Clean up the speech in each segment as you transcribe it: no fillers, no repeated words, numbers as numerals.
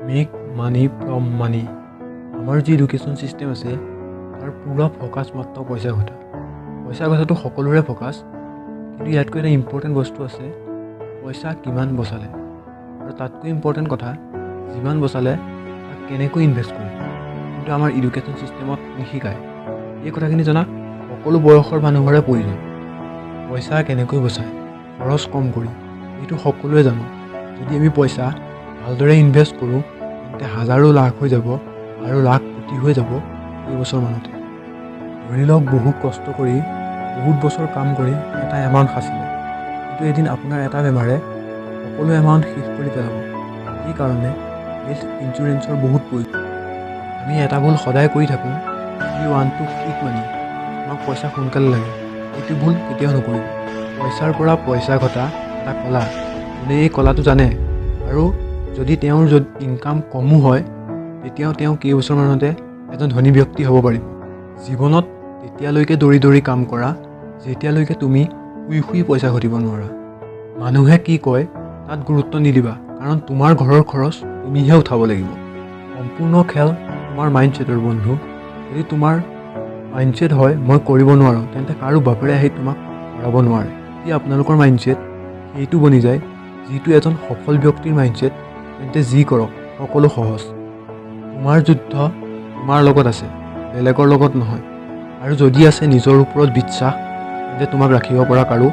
Make money from money. আমাৰ যি education system আছে, তাৰ পূৰা ফ'কাছ মাত্ৰ পইচা ঘটা। পইচা ঘটাটো সকলোৰে ফ'কাছ, কিন্তু ইয়াতকৈ এটা ইম্পৰ্টেণ্ট বস্তু আছে, পইচা কিমান বচালে আৰু তাতকৈ ইম্পৰ্টেণ্ট কথা, যিমান বচালে তাক কেনেকৈ ইনভেষ্ট কৰিলে। কিন্তু আমাৰ এডুকেশ্যন ছিষ্টেমত নিশিকায়। এই কথাখিনি জনা সকলো বয়সৰ মানুহৰে প্ৰয়োজন। পইচা কেনেকৈ বচায়? খৰচ কম কৰি, এইটো সকলোৱে জানো। যদি আমি পইচা ভালদৰে ইনভেষ্ট কৰোঁ, তেন্তে হাজাৰো লাখ হৈ যাব আৰু লাখ কোটি হৈ যাব কেইবছৰমানতে। ধৰি লওক, বহুত কষ্ট কৰি, বহুত বছৰ কাম কৰি এটা এমাউণ্ট সাঁচিলে, কিন্তু এদিন আপোনাৰ এটা বেমাৰে সকলো এমাউণ্ট শেষ কৰি পেলাব। সেইকাৰণে হেল্থ ইঞ্চুৰেঞ্চৰ বহুত প্ৰয়োজন। আমি এটা ভুল সদায় কৰি থাকোঁ, we want to quick money. আমাক পইচা সোনকালে লাগে। এইটো ভুল কেতিয়াও নকৰিব। পইচাৰ পৰা পইচা ঘটা এটা কলা। যোনে এই কলাটো জানে আৰু যদি তেওঁৰ যদি ইনকাম কমো হয়, তেতিয়াও তেওঁ কেইবছৰমানতে এজন ধনী ব্যক্তি হ'ব পাৰিব। জীৱনত তেতিয়ালৈকে দৌৰি দৌৰি কাম কৰা, যেতিয়ালৈকে তুমি শুই শুই পইচা ঘটিব নোৱাৰা। মানুহে কি কয় তাত গুৰুত্ব নিদিবা, কাৰণ তোমাৰ ঘৰৰ খৰচ তুমিহে উঠাব লাগিব। সম্পূৰ্ণ খেল তোমাৰ মাইণ্ডছেটৰ, বন্ধু। যদি তোমাৰ মাইণ্ডছেট হয় "মই কৰিব নোৱাৰোঁ", তেন্তে কাৰো বাপেৰে আহি তোমাক কৰাব নোৱাৰে। যদি আপোনালোকৰ মাইণ্ডছেট সেইটো বনি যায়, যিটো এজন সফল ব্যক্তিৰ মাইণ্ডছেট, তেন্তে যি কৰক সকলো সহজ। তোমাৰ যুদ্ধ তোমাৰ লগত আছে, বেলেগৰ লগত নহয়। আৰু যদি আছে নিজৰ ওপৰত বিশ্বাস, তেন্তে তোমাক ৰাখিব পৰা কাৰো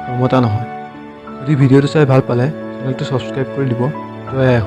ক্ষমতা নহয়। যদি ভিডিঅ'টো চাই ভাল পালে, চেনেলটো ছাবস্ক্ৰাইব কৰি দিব। জয় আই অসম।